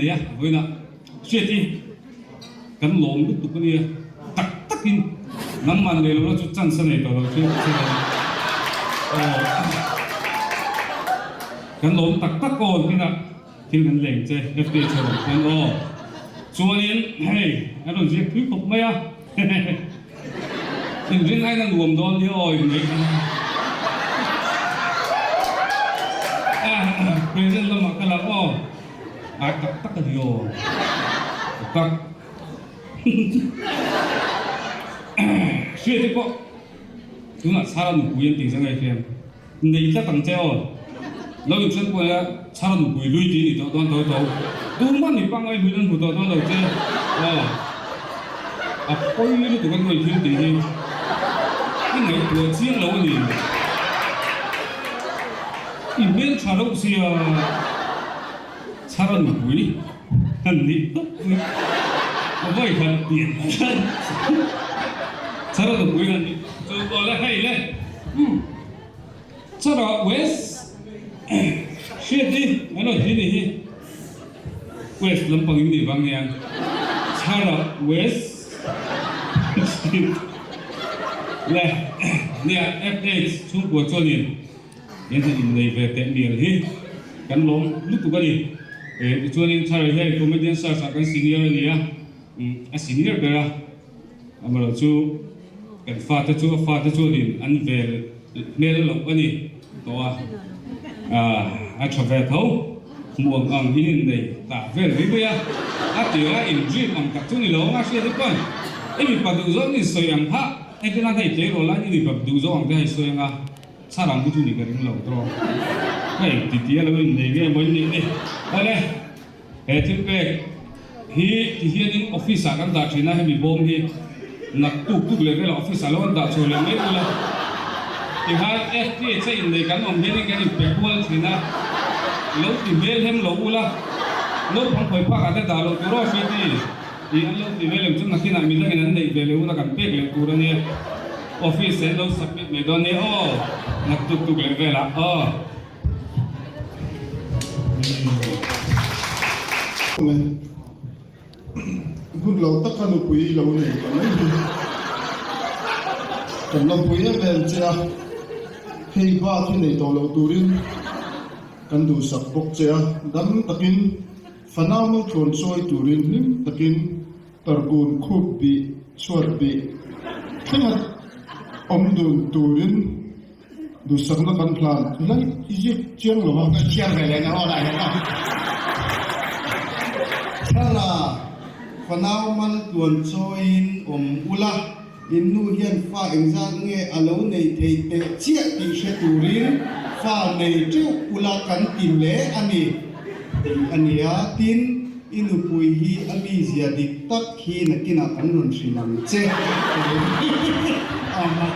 innei a, vawiinah Hriati kan lawm lutuk a nia, tak takin nangmah nei lohna chu chance a nei tawh lo Hriati che aw kan lawm tak tak aw hnenah thil kan leng che FDH a rawn khan aw chuanin hei a rawn ziak thui khawp mai a inrin aiin a nuam dawn hi aw inneih present lamah ka la aw. Ai tak tak a ni aw. Tak tak. Hriat te pawh tunah Chhara nupui an tih zang ai hian nei tlat ang che aw. Lo inchen pawh nia Chhara nupui lui tih a ni tawh dawn tho tho. Tumah ni pangngai hmuin an hmu tawh dawn lo che aw. A pawi lutuk a nuai thil tih hi i ngaihtuah chiang lo a ni. I hmel tha reuh sia chhar nupui an nih tawp mai. A vawi khat pian chhar nupui an nih chu aw le hei le umm chhara west hriat hi an rawn ti ni hi west lampang in nih vang nia chhara west le nia fh chhungkua chuanin. He hna innei ve teh mial hi kan lawm lutuk a ni. Tichuanin Tharai hei Comedian Search ah kan senior a ni a, a senior ber a, amaherawh chu kan fate chu a fate chuanin an vel hmel loh a ni tawh a, a tha ve tho. Hmuh ang ang in innei ta vel mai mai a, a tir a in dream ang tak chu ni lo anga hriat hi pawn i mipa duh zawng in sawi ang hah, heti lan hei tleirawl lai ni mipa duh zawng ang te hei sawi anga. Chharang hi chu ni ka ring lo tawk. Hei ti ti a lo innei nge maw in nih ni. Awle, he thil pek hi ti hianin office ah kan dah thin a, hemi bawm hi naktuk tuk leh velah office ah lo an dah chhuah leh mai ula. Tikhan FTH a innei kan awm hianin kan inpe kual thin a, lo ti hmel hem lo ula, naupang khawi phak ah te dah loh tur aw hriati. Tih an lo ti ve lem chu nakinah midangin an neih ve leh hun a kan pek leh tur a nia. Office an lo submit mai dawn nia aw. Nak tuk tuk leh velah aw. Hun lo taka nupui lo nei ta mai hi kan lawmpui em em che a, hei bak hi nei tawh lo turin kan duhsak bawk che a, dam takin Fanau no thlawn chawi turin hlim takin tarkun khup bih chhuat bih thlenga awm dun turin duhsakna kan hlan lai i ziak chiang lo a. Ka chhiar ve leh na aw lai hian a. Thlara fanau mal tluan chawiin awm ula, in nu hian fa engzat nge a lo nei thei teh chiah tih hre turin fa nei teuh ula kan ti hle a ni. Tih a ni a, tin, i nupui hi a mizia dik tak hi nakinah kan rawn hrilh ang che. A mak.